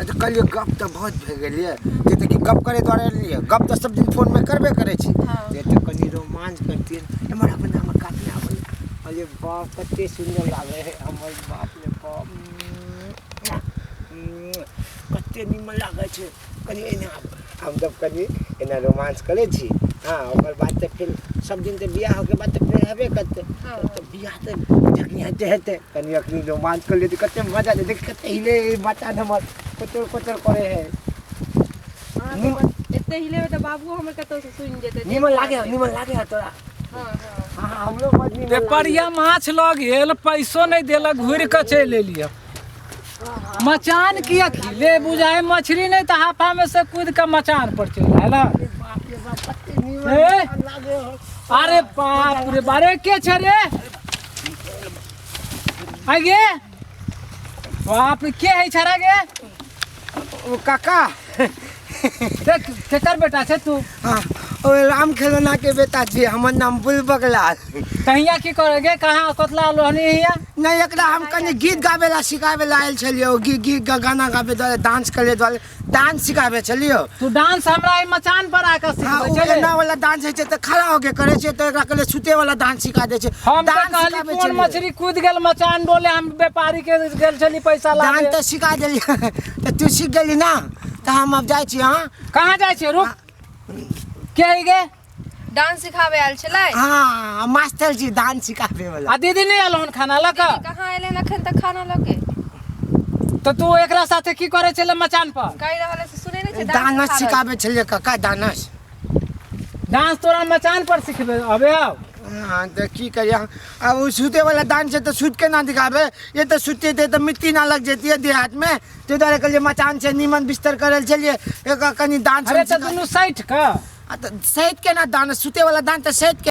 तऽ कहलियै गप तऽ बहुत भए गेलियै जे तऽ कि गप करै दुआरे एलियै गप तऽ सब दिन फोनमे करबे करै छी हँ। जे तऽ कनि रोमांच करतियै एम्हर आबऽ ने हमर कातमे आबऽ ने अरे बाप कते सुन्दर लागै है हमर बाप रे बाप कते नीमन लागै छै कनि एना आबऽ हम सब कनि एना रोमांच करै छी हँ ओकर बाद तऽ फेर सब दिन तऽ बियाह होके बाद तऽ फेर हेबे करतै हँ। तऽ बियाह तऽ जखनी हेतै हेतै कनि अखनी रोमांच कर लिए तऽ कते मजा देते कते हिले बच्चा हमर कोचर कोचर करे है अहाँ तऽ बस एते हिलेबै तऽ बाबुओ हमर कतौ से सुनि जेतै नीमन लागे है नीमन लागे है तोरा हँ हँ हाँ हमरो बड़ नीमन लागे पेपरिया माछ लऽ गेल पैसो नहि देलक घुरि कऽ चलि एलियै मचान किया खिले बुझाय मछली नहीं तो हाफा में से कूद के मचान पर चल आयल बाप रे बाप कते नीमन ए? लागे हो अरे बाप रे बारे के छे रे आगे बाप रे के है छरा गे ओ काका देख केकर बेटा छे तू हाँ ओ राम खेलौना के बेटा छी हमर नाम बुलबक लाल तहिया की करेगे कहाँ कतला लोहनी हिया नहीं एकरा हम कनि गीत गाबे ला सिखाबे ला आयल छलियै ओ गीत गीत गाना गाबे दुआरे डांस करे दुआरे डांस सिखाबे छलियै तू डांस हमरा ई मचान पर आके हाँ सिखबै ओ छले एना वाला डांस होइ छै तऽ खड़ा होके करे छै तऽ एकरा कहले सुते वाला डांस सिखा दै छै हम तऽ डांस कहली सिखाबे कोन छलियै मछली कूद गेल मचान डोले हम व्यापारी के गेल छली पैसा डांस लाबे तऽ सिखा देलियै तऽ तू सीख गेली ना तऽ हम आब जाइ छी हाँ कहाँ जाइ छै रुक के है गे डांस सिखाबे आयल छलै हाँ मास्टर जी डांस सिखाबे वाला आ दीदी नहीं आयल हन खाना लऽ कऽ कहाँ एलै हन अखन तक खाना लऽ के तऽ तू एकरा साथे की करै छले मचान पर कहि रहल है से सुनै नहि छै डांस डांस सिखा रहल सिखाबे छलियै काका डांस डांस तोरा मचान पर सिखबे अबे आउ हाँ तऽ की करियै आब ओ सुते वाला डांस छै तऽ सुति के ना दिखाबे ये तऽ सुते तऽ मिट्टी ना लग जैतियै देह हाथ में ताहि दुआरे कहलियै मचान छै नीमन बिस्तर करल छलियै एक कनि डांस अरे तऽ दुनू सटि कऽ आ तऽ सैत के ना डांस सुते वाला डांस तऽ सैत के